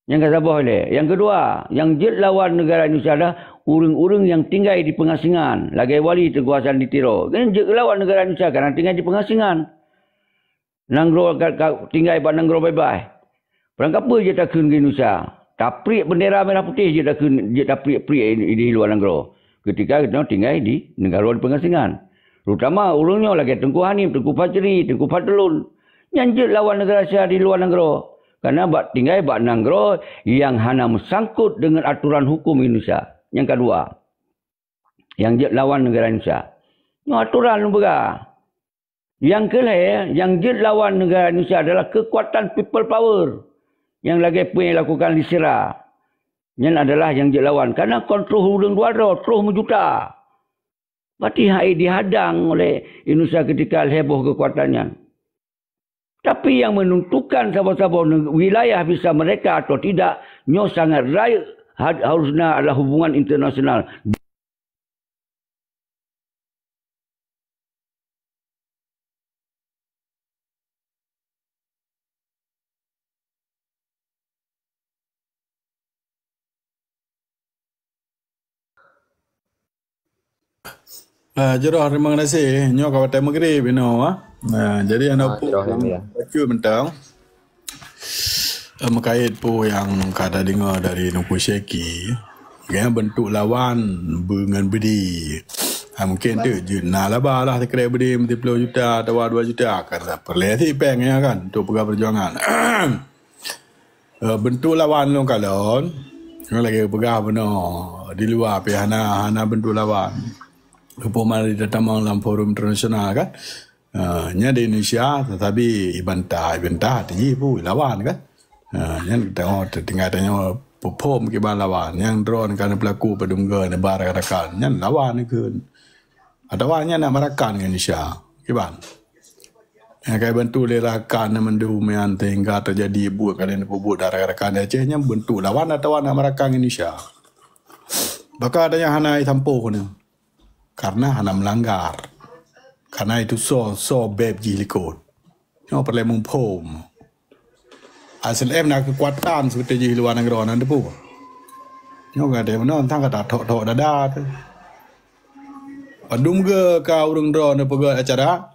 Nyang ka saboh ilée. Nyang keudua, nyang jeuet lawan negara Indonesia adalah ureuëng-ureuëng nyang tinggai di peungasingan, lagée Wali Teungku Hasan di Tiro. Nyan jeuet lawan negara Indonesia karena tinggai di peungasingan. Nanggroe ka, ka tinggai bak nanggroe beubaih. Barang kapeue jeuet takheun keu Indonesia? Tapriek bendera merah putih jeuet takheun, jeuet tapriek-priek di, di luwa nanggroe. Ketika geutanyoe tinggai di negara di peungasingan. Terutama ureuëng nyoe lagée Teungku Hanif, Teungku Fajri, Teungku Fadlun. Nyan jeuet lawan negara Indonesia di luwa nanggroe. Karena bak tinggai bak nanggroe nyang hana meusangkot deungon atoran huköm Indonesia. Nyang keudua, nyang jeuet lawan negara Indonesia. Nyoe atoran lôn peugah. Nyang keulhée, nyang jeuet lawan negara Indonesia adalah keukuatan people power nyang lagée peue nyang dilakukan di Sira. Nyan adalah nyang jeuet lawan. Karena kon troh ureuëng dua droe, troh meujuta. Berarti hai dihadang oleh Indonesia ketika lhée boh keukuatan nyan. Tapi yang menentukan saboh-saboh neg-, wilayah bisa merdeka atau tidak, nyoe sangat rayeuk had-, harusnya adalah hubungan internasional. Ah, jroh, terima kasih. Nyoe ka watée maghrib inoe, ah. Ah, jadi aneuk Ah, puek jroh, nyang ya. Bacut mantong. Eh, meukait peue nyang ka tadeungoe dari Teungku Syeki, gobnyan beuntuk lawan beu ngon beudi. Ah, mungken teuk jeuet na laba lah sikrek beudi meusiploh juta atawa dua juta, kan peureulée sit péng nyan kan untuk peugah peujuangan. Eh, beuntuk lawan lôn kalon, nyoe lagée peugah bunoe di luwa pih hana, hana beuntuk lawan. Upama ditamong lam forum internasional kan. Eh, nyan di Indonesia, tetapi ibantah, ibantah tiji pun lawan kan. Eh, nyan tanyoe, tinggai tanyoe perform kiban lawan. Nyang droen kan pelaku padum goe neuba rakan-rakan. Nyan lawan kheun. Atawa nyan nak merakan ngon Indonesia. Kiban. Nyang kai bantu lé rakan mandum nyan sehingga terjadi buet kali ni peubuet dan rakan-rakan di Aceh nyan bentuk lawan atawa nak merakan ngon Indonesia. Baka ada nyang hana isampoh ni. Karena hana melanggar. Karena itu so, so beb jih likot. Nyoe peureulée muphom. S L F na keukuatan seperti jih luwa nanggroe nan teupeu. Nyoe gadée meunoe tang ka tathok-thok dada teuh. Padum goe ka ureuëng droe neupeugét acara,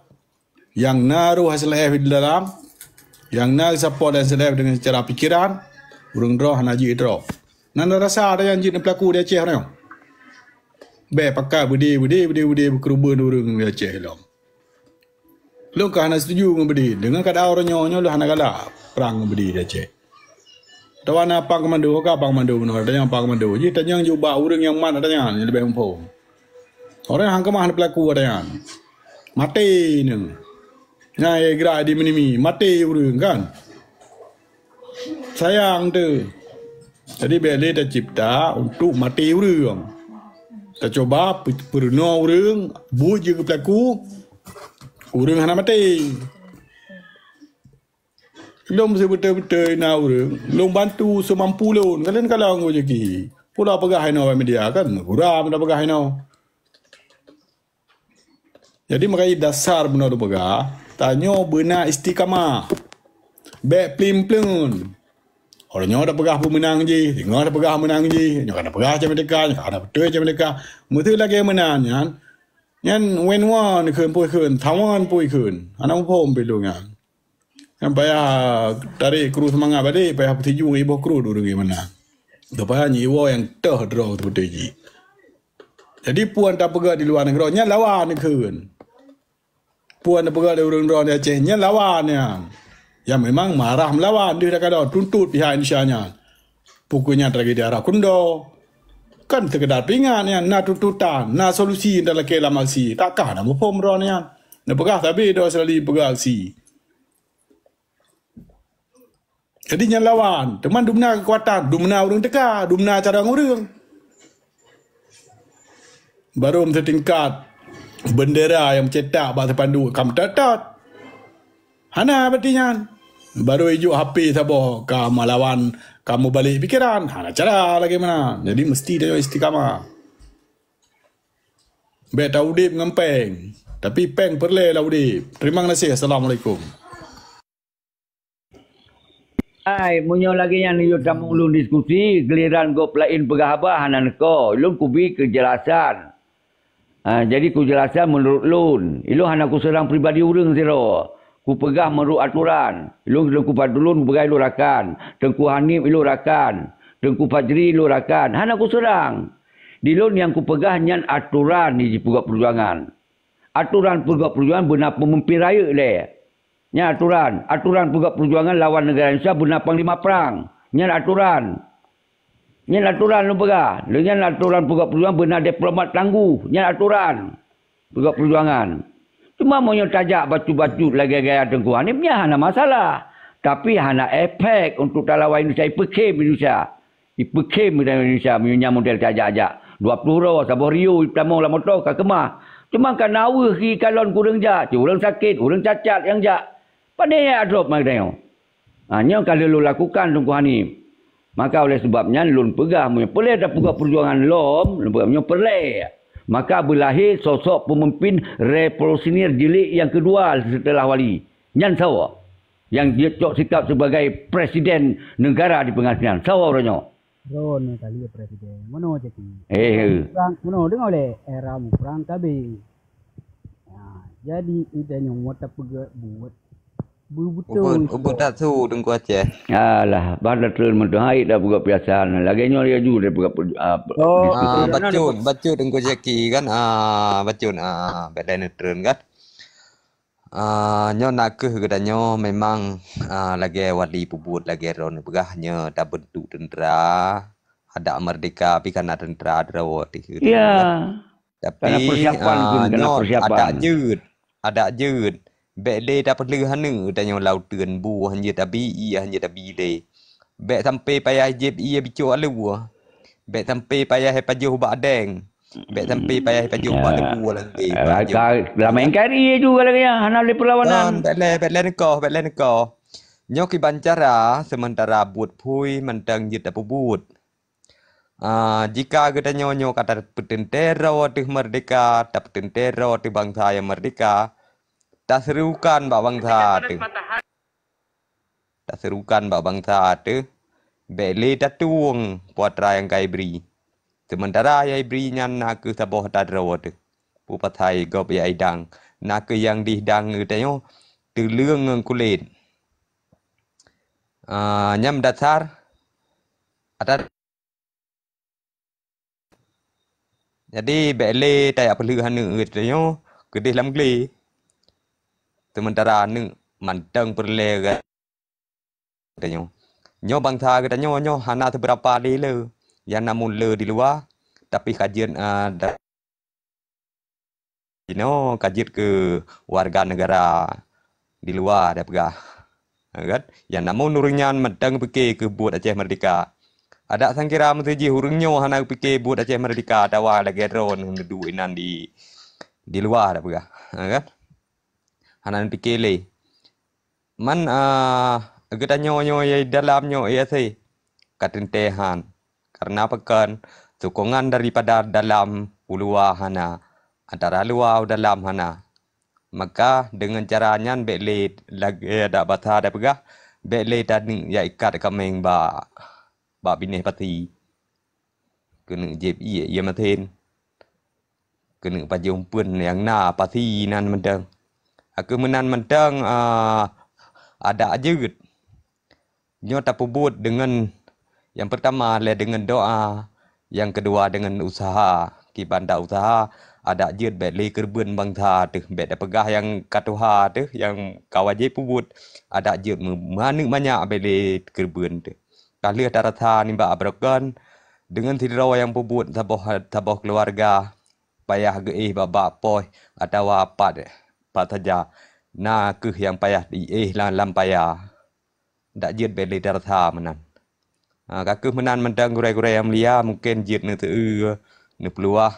nyang na roh S L F di dalam, nyang na support S L F dengan secara pikiran, ureuëng droe hana jeuet droe. Nan rasa ada nyang jeuet neupelaku di Aceh nyoe. Bék pakat beudé, beudé, beudé, beudé beukeureubeuen ureuëng di Aceh lom. Lôn ka hana setuju ngon beudé. Deungon keuadaan uroe nyoe, nyoe lôn hana galak prang ngon beudé di Aceh. Atawa na pang komando, ka pang komando bunoe, tanyong pang komando. Jih tanyong jubak ureuëng nyang mat tanyong nyang leubeh muphom. Orang nyang hana keumah neupelaku tanyong. Maté nyoe. Nyang gerak di menimi, maté ureuëng kan. Sayang tu. Jadi bék lé tacipta untuk maté ureuëng. Tacuba pe-, peurunoe ureuëng, buet jih keu pelaku, ureuëng hana maté. Lôn seubeutôi-beutôi na ureuëng, lôn bantu seumampu lôn. Kalian kalau ngeu rezeki. Pula peugah inoe bak media kan, gura meuda peugah inoe. Jadi, makajih dasar bunoe teupeugah, tanyoe beuna istiqamah. Bék plim-pleun. Orang nyoe tapeugah peumeunang jih, singoh tapeugah meunang jih, nyoe ka tapeugah macam merdeka, nyoe ka hana beutôi macam merdeka. Meuseu lagée meunan nyan, nyan wen wan kheun pui kheun, thawan pui kheun. Hana muphom pih lôn nyan. Kan payah tarék kru seumangat balik, payah peusijung iboh kru ureuëng gimana. Supaya nyoe iwoe nyang toh droe seperti jih. Jadi, puan tapeugah di luwa nanggroe, nyan lawan kheun. Puan tapeugah di ureuëng droe di Aceh, nyan lawan nyan. Yang memang marah melawan, deuh dakalo tuntut pihak Indonesia nyan. Pukul nyan tragedi Arah Kundo. Kan sekedar peuingat nyan, na tuntutan, na solusi nyang talakée lam aksi. Takah na muphom droe nyan. Neupeugah sabe droe Australia peugah aksi. Jadi nyan lawan, teuma dumna keukuatan, dumna ureuëng teuka, dumna carông ureuëng. Barô meusetingkat bendera nyang meucetak bak spanduk ka meutot-tot. Hana bati nyan. Barô ijok H P saboh ka meulawan, ka meubalek pikeran. Hana cara lagée meunan. Jadi meusti tanyoe istiqamah. Bék taudeb ngon péng, tapi péng peureulée lam udeb. Teurimong gaséh. Assalamualaikum. Hai, meunyoe lagée nyan yue tamong lôn diskusi, giliran gob laén peugah haba hana neuko. Lôn kubi keujelasan. Ha, jadi keujelasan meunurot lôn. Ilôn hana kuseurang pribadi ureuëng sidroe. Kupeugah meunurot atoran. Ilôn, lôn kupat ulôn kupeugah ilôn rakan. Teungku Hanif ilôn rakan. Teungku Fajri ilôn rakan. Hana kuseurang. Di lôn nyang kupeugah nyan atoran di jipeugah peujuangan. Atoran peugah peujuangan beuna peumimpin rayeuk lé. Nyan atoran, atoran peugah peujuangan lawan neugara Indonesia beuna panglima prang. Nyan atoran. Nyan atoran lôn peugah. Lé nyan atoran peugah peujuangan beuna diplomat tangguh. Nyan atoran peugah peujuangan. Cuma meunyoe tajak bacut-bacut lagée gaya Teungku Hanif, nyan hana masalah. Tapi hana efek untuk talawan Indonesia, ipeukhem Indonesia. Ipeukhem Indonesia meunyoe nyan model tajak-jak. Dua ploh droe saboh Rio itamong lam moto ka keumah. Cuma ka na weueh ikalon kureueng jak, cit ureueng sakét, ureueng cacat nyang jak. Padahai adrop meutanyoe. Ha, nyoe ka lheueh lôn lakukan Teungku Hanif. Maka oleh sebab nyan lôn peugah meunyoe peureulée tapeugah peujuangan lom, lôn peugah meunyoe peureulée, maka beulahé sosok peumimpin revolusioner jilid nyang keudua seuteulah Wali. Nyan soe? Nyang jeuet cok sikap sibagai presiden neugara di peungasingan. Soe uroe nyoe? Droeneuh kali presiden. Meunoe caki. Eh, eh. Prang, meunoe deungoe lé, era muprang kabeh. Ha, jadi ida nyoe meuta peugét buet. Beubeutôi. Ubeuet, ubeuet that su Teungku Aceh. Alah, bah da treun meutuhai da peugét biasa. Lagée nyoe laju da peugét, ah, oh, diskusi. Ah, bacut, bacut Teungku Zaki kan. Ah, bacut. Ah, beda ni treun kan. Ah, nyoe nakeuh geutanyoe memang, ah, lagée Wali peubuet lagée droeneuh peugah nyoe tabeuntuk teuntra, adak merdeka pih kana teuntra droe teuh. Ya. Tapi, kana persiapan ah, pun, kana nyoe persiapan. Adak jeuet, adak jeuet. Bék lé tapeuleueh aneuk tanyoe lam uteuen bu hanjeuet tabi, ie hanjeuet tabi lé. Bék sampai payah jieb ie bicok alue. Bék sampai payah pajoh bak deng. Bék sampai payah pajoh bak lebu lam deh. Ka lam N K R I juga lagée nyan, hana lé perlawanan. Bék lé, bék lé neukoh, bék lé neukoh. Nyoe kiban cara seumeuntara buet phui mantong jeuet tapeubuet. Ah, jika geutanyoe nyoe ka tapeuteuntée droe teuh merdeka, tapeuteuntée droe teuh bansa nyang merdeka, taserukan bak bansa teuh. Taserukan bak bansa teuh, bék lé tatueng peue atra nyang ka ibri. Seumeuntara nyang ibri nyan nakeuh saboh atra droe teuh. Peue pasai gob nyang idang, nakeuh nyang dih dang geutanyoe teuleueng ngon kulét. Ah, nyan dasar atra Jadi, bék lé tajak peuleueh aneuk geutanyoe keudeh lam glé. Seumeuntara aneuk mantong peureulée geutanyoe. Nyoe bansa geutanyoe nyoe hana seubeurapa lé le, nyang na mulo di luwa, tapi ka jeuet, a, da-, Jinoe ka jeuet keu warga negara di luwa, dah peugah. Ha, kan? Nyang namun ureuëng nyan mantong pike keu buet Aceh Merdeka. Adak sangkira meusti jih ureuëng nyoe hana pike buet Aceh Merdeka, atawa lagée droe neuduek inan di, di luwa, dah peugah. Ha, kan? Hana pike lé. Man, ah, geutanyoe nyoe nyang dalam nyoe, iya sih, ka teuntée han. Karena pakon? Sokongan daripada dalam u luwa hana, antara luwa u dalam hana. Maka, deungon cara nyan bék lé lagée adak basa da peugah, bék lé taneuk jak ikat kaméng bak, bak binéh pasi. Keuneuk jieb ié, ié masen. Keuneuk pajoh umpeuen nyang na pasi nan mantong. Ka kheueh meunan mantong, ah, adak jeuet. Nyoe tapeubuet deungon, nyang peurtama lé deungon doa, nyang keudua deungon useuha. Kiban ta useuha, adak jeuet bék lé keureubeuen bansa teuh, bék tapeugah nyang ka tuha teuh, nyang ka wajéb peubuet, adak jeuet meu-, meuaneuk manyak bék lé keureubeuen teuh. Ka lheueh tarasa nibak abroe kon, deungon sidroe nyang peubuet saboh, saboh keuluwarga payah geuéh bak-bak poh atawa pat, pat saja, na kheueh nyang payah jiéh lam, lam paya. dak jeuet bèk lé tarasa meunan. Ha, ka kheueh meunan mantong gurèe-gurèe nyang mulia, mungken jeuet neuseu-eu, neupeuluah.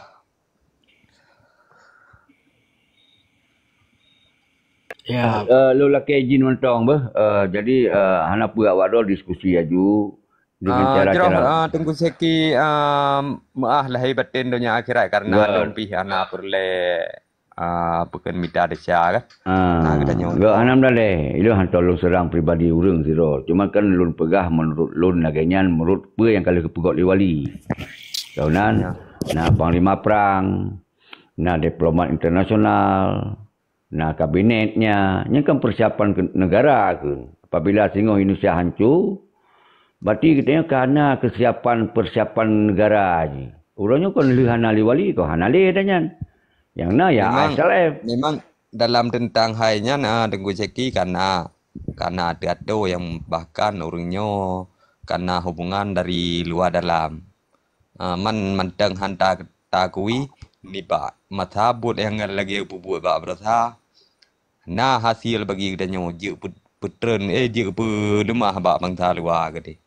Ya. Eh, lôn lakèe izin mantong beuh. Eh, jadi, eh, hana peue awak droe diskusi aju dengan Ah, jroh, cara-cara ah, Teungku Syeki, ah, meu'ah lahé batén donya akhirat karena Ya. lôn pih hana peureulèe, ah, peukheun mita desya kan. Ah, Nah, geutanyoe. Geuh hana meudalèh. Ilôn hantom lôn seurang pribadi ureueng sidroe. Cuma kan lôn peugah menurut lôn lagèe nyan menurut peue nyang ka lheueh geupeugöt lé wali. Tahu nan, Ya. na panglima prang, na diplomat internasional, na kabinetnya, nyan kan persiapan ke negara kheun. Apabila singoh Indonesia hanco, berarti geutanyoe ka na kesiapan-persiapan negara jih. Uroe nyoe kon lheueh hana lé wali, kon hana lé dah nyan. Nyang na ya Memang, I S L F. memang dalam teuntang hai nyan, ah, Teungku Syeki ka na, ka na ateueh-ateueh nyang bahkan ureueng nyoe ka na hubungan dari luwa dalam. Ah, man mantong han ta-, takui nibak masa buet nyang lagèe peubuet bak baroesa, na hasil bagi geutanyoe jeuet peu-, peutreun, eh, jeuet peuleumah bak bansa luwa keudeh.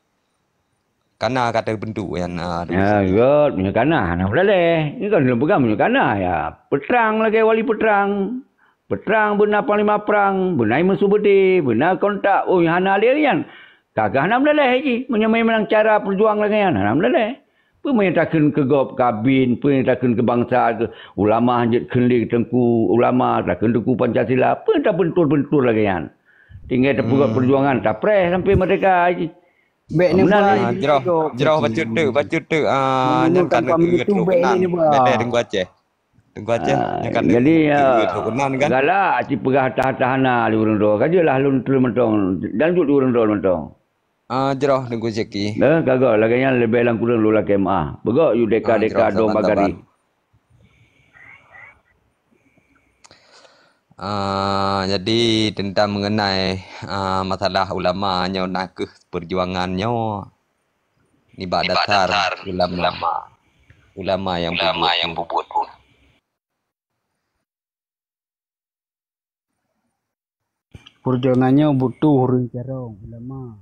Ka na ka teubentuk nyan, ah, Ya, gèt, meunyoe ka na, hana meudalèh. Nyoe kan lôn peugah meunyoe ka na, ya, peutrang lagèe wali peutrang. Peutrang beuna panglima prang, beuna Imam Subedi, beuna kontak, oh, hana lé nyan. Ka, ka hana meudalèh jih. Meunyoe memang cara peujuang lagèe nyan, hana meudalèh. Peue meunyoe takheun keu gob kabin, peue meunyoe takheun keu bansa, keu ulama jeuet kheun lé teungku ulama, takheun teungku Pancasila, peue tabentur-bentur lagèe nyan. Tinggai tapeugöt Hmm. perjuangan, tapreh sampai merdeka jih. Bèk Meunan neubuat Ah, jroh, jroh bacut teuk, bacut teuk. Ah, nyan kan tanpa keuneuk meututoe bèk keunan. Neubuat. Bèk, bèk, Teungku Aceh. Teungku Aceh, Ah, nyan kan jadi, keuneuk ah, keunan kan. Galak cit peugah tah-tah hana lé ureueng droe. Ka jeuet lah lôn treun mantong. Dan jeuet lé ureueng droe mantong. Ah, jroh Teungku Syeki. Dah, ka gèt lagèe nyan leubeh lam kureueng lôn lakèe meu'ah. Beugöt yue deka-deka Ah, jroh, dong saban-saban. bagari. Ah, jadi tentang mengenai, ah, masalah ulama nyoe nakeuh perjuangan nyoe nibak Nibak dasar dasar ulama. ulama. Ulama yang Ulama peubuet yang tu. peubuet tu. Perjuangan nyoe butuh ureueng carông ulama.